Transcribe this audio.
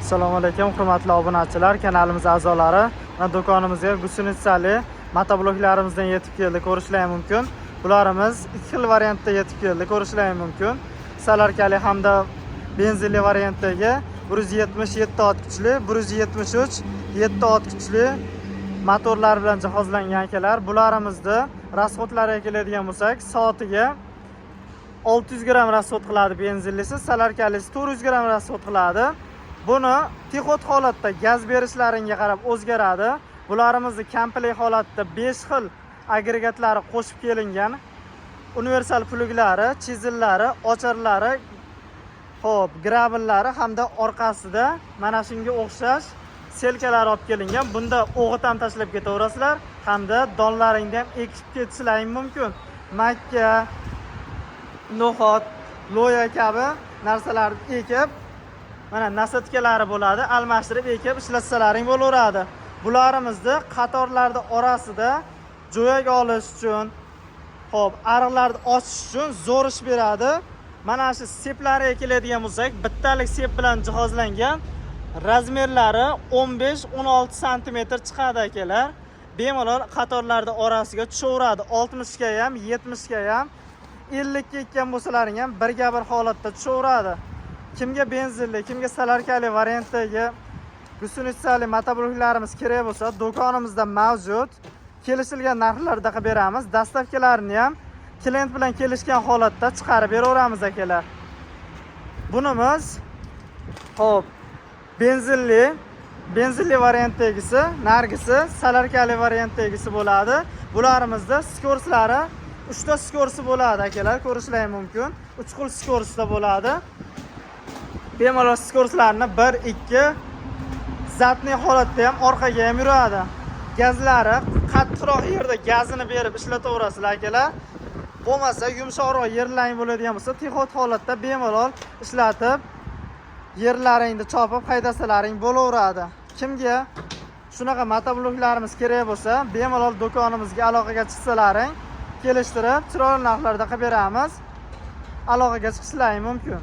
Assalomu alaykum, hurmatli obunachilar, kanalimiz a'zolari. Mana, do'konimizga гусеница li motobloklarimizdan yetib keldi, ko'rishlari mumkin. Bularimiz ikki xil variantda yetib keldi, ko'rishlari mumkin. Солярка li hamda benzinli variantdagi 177 ot kuchli, 173 7 ot kuchli motorlar bilan jihozlangan, akalar. Bularimizni расход lariga keladigan bo'lsak, soatiga 600 gramm расход qiladi benzinlisi, солярка lisi 400 gramm расход qiladi. Buni техход holatda gaz berishlaringga qarab o'zgaradi. Bularimizni komplekt holatda 5 xil agregatlari qo'shib kelingan. Universal плуг lari, чизел lari, ocharlari, xo'p, грабель lari hamda orqasida mana shunga o'xshash сеялка lar olib kelingan. Bunda o'g'it ham tashlab ketaverasizlar hamda donlaringni ham ekib ketishlaring mumkin. Makka, no'xat, loya kabi narsalarni ekib, mana насадка lari bo'ladi, almashtirib ekib ishlatsalaring bo'laveradi. Bularimizni qatorlarni orasida jo'yak olish uchun, xo'p, ariqlarni ochish uchun zo'r ish beradi. Mana shu сцеп lariga keladigan bo'lsak, bittalik сцеп bilan jihozlangan. Размер lari 15-16 santimetr chiqadi, akalar. Bemalol qatorlarni orasiga tushaveradi. 60 ga ham, 70 ga ham, 50 ga ekkan bo'lsalaring ham birga bir holatda tushaveradi. Kimga benzinli, kimga солярка li variantdagi гусеница li motobloklarimiz kerak bo'lsa, do'konimizda mavjud. Kelishilgan narxlarda qilib beramiz. Доставка larini ham klient bilan kelishgan holatda chiqarib beraveramiz, akalar. Bunimiz, xo'p, benzinli variantdagisi, nargisi солярка li variantdagisi bo'ladi. Bularimizda скорость lari, uchta скорость i bo'ladi, akalar, ko'rishlari mumkin. Uch xil скорость da bo'ladi. Bemalol скорость larni 1, 2, задний holatda ham, orqaga ham yuradi. Gazlari qattiqroq yerda gazini berib ishlataverasizlar, akalar. Bo'lmasa, yumshoqroq yerlaring bo'ladigan bo'lsa, техход holatda bemalol ishlatib, yerlaringni chopib haydasalaring bo'laveradi. Kimga shunaqa motobloklarimiz kerak bo'lsa, bemalol do'konimizga aloqaga chiqsalaring, kelishtirib, chiroyli narxlarda qilib beramiz. Aloqaga chiqishlaring mumkin.